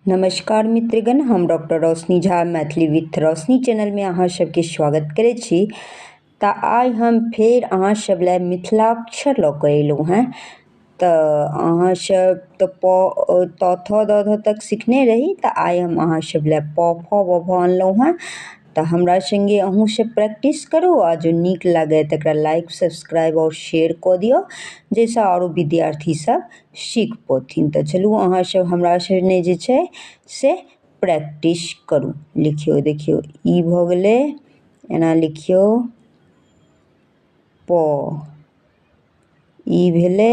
नमस्कार मित्रगण, हम डॉक्टर रोशनी झा मैथिली विथ रोशनी चैनलमे अहाँ सबके स्वागत करै छी। तऽ आइ हम फेर अहाँ सब लए मिथिलाक्षर लऽ कऽ एलहुँ हेँ। तऽ अहाँ सब तऽ प त थ द ध तक सिखने रही, तऽ आइ हम अहाँ सब लए प फ ब भ अनलहुँ हेँ। तऽ हमरा सङ्गे अहूँ सब प्रैक्टिस करू आ जो नीक लागय तकरा लाइक, सब्सक्राइब आओर शेयर कऽ दियौ, जाहिसँ आरो विद्यार्थी सब सीख पौथिन। तऽ चलू अहाँ सब हमरा सङ्गे जे छै से प्रैक्टिस करू। लिखियौ, देखियौ, ई भऽ गेलै, एना लिखियौ प, ई भेलै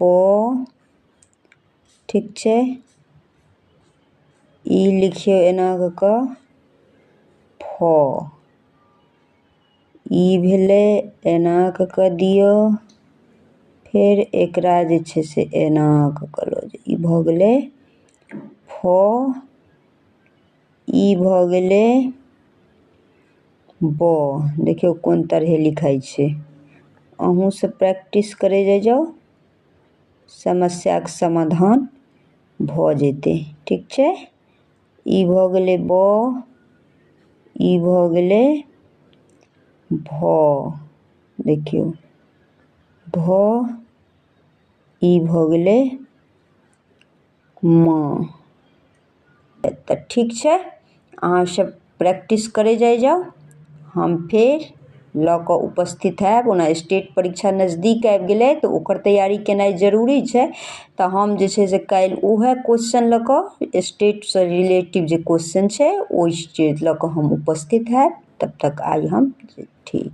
प, ठीक छै। ई लिखियौ एना कऽ कऽ फ, ई भेलै एना कऽ कऽ दियौ, फेर एकरा जे छै से एना कऽ कऽ लऽ जाउ। ई भऽ गेलै फ, ई भऽ गेलै ब। देखियौ कोन तरहे लिखाइ छै। अहूँ सब प्रैक्टिस करै जाइ जाउ, समस्याके समाधान भऽ जेतै। ठीक छै। ई भऽ गेलै ब, ई भऽ गेलै भ। देखियौ भ, ई भऽ गेलै म। तऽ ठीक छै, अहाँ सब प्रैक्टिस करै जाइ जाउ, हम फेर लऽ कऽ उपस्थित हैब। ओना स्टेट परीक्षा नजदीक आबि गेलै तऽ ओकर तैयारी केनाइ जरूरी छै। तऽ हम जे छै से काल्हि उएह क्वेश्चन लऽ कऽ, स्टेटसँ रिलेटिव जे क्वेश्चन छै ओहि चीज लऽ कऽ हम उपस्थित हैब। तब तक आइ हम ठीक।